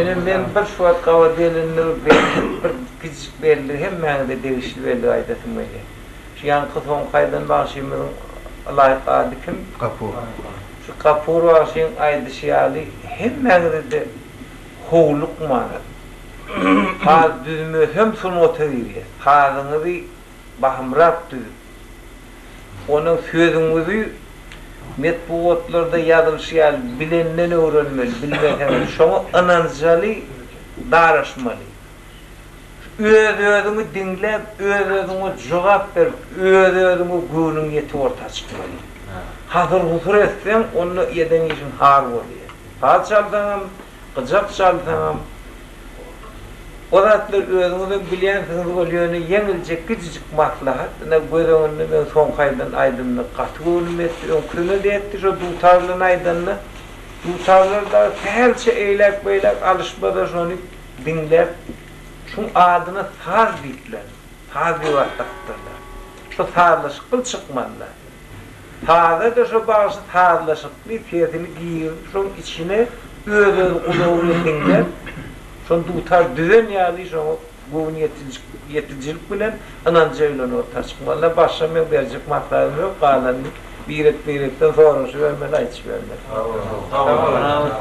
Ýöne men bir şu wagt gabat gelende bir kiçijik belli hemmäňize degişli bellik aýdasym gelýär. Şu ýaňky soňky aýdan bagşymyzyň ylaýyk ady kim? Gapur. Şu Gapur bagşyň aýdyşy ýaly hemmäňize-de howlukman saz düzmesem sungata girýär. Sazyňyzy bahymrak düzüp, onuň sözüňizi metbugatlarda ýazylyşy ýaly bilenden öwrenmeli, bilmeseňiz şoňa ynanjaly daraşmaly. Öz-özüňi diňläp, öz-özüňe jogap berip, öz-özüňe göwnüň ýetip orta çykmaly. Hasyr-husur etseň, onda eden işiň har bolýar. Saz çalsaňam, gyjak çalsaňam, o zatlary özüňizem bilýänsiňiz ol ýöne ýeňiljek kiçijik maslahat, ine göz öňünde meň soňky aýdan aýdymyna gaty göwnüm ýetdi, öňküsine-de ýetdi şo dutar bilen aýdanda, dutarlar dagy sähelçe eýläk-beýläk alyşmasa şony diňläp, şuň adyna saz diýipler, saz diýip at dakypdyrlar. Şo sazlaşykly çykmaly-da. Saza-da şo bagşy sazlaşykly sesini girizip şoň içine öz-öz gulagy bilen diňläp, şony dutar düzen ýaly şoňa göwün ýetijilik bilen ynanja bilen orta çykmaly. Başga meň berjek maslahatym ýok, galanyny birek-birekden soraşybermeli, aýdyşybermeli. Sag boluň.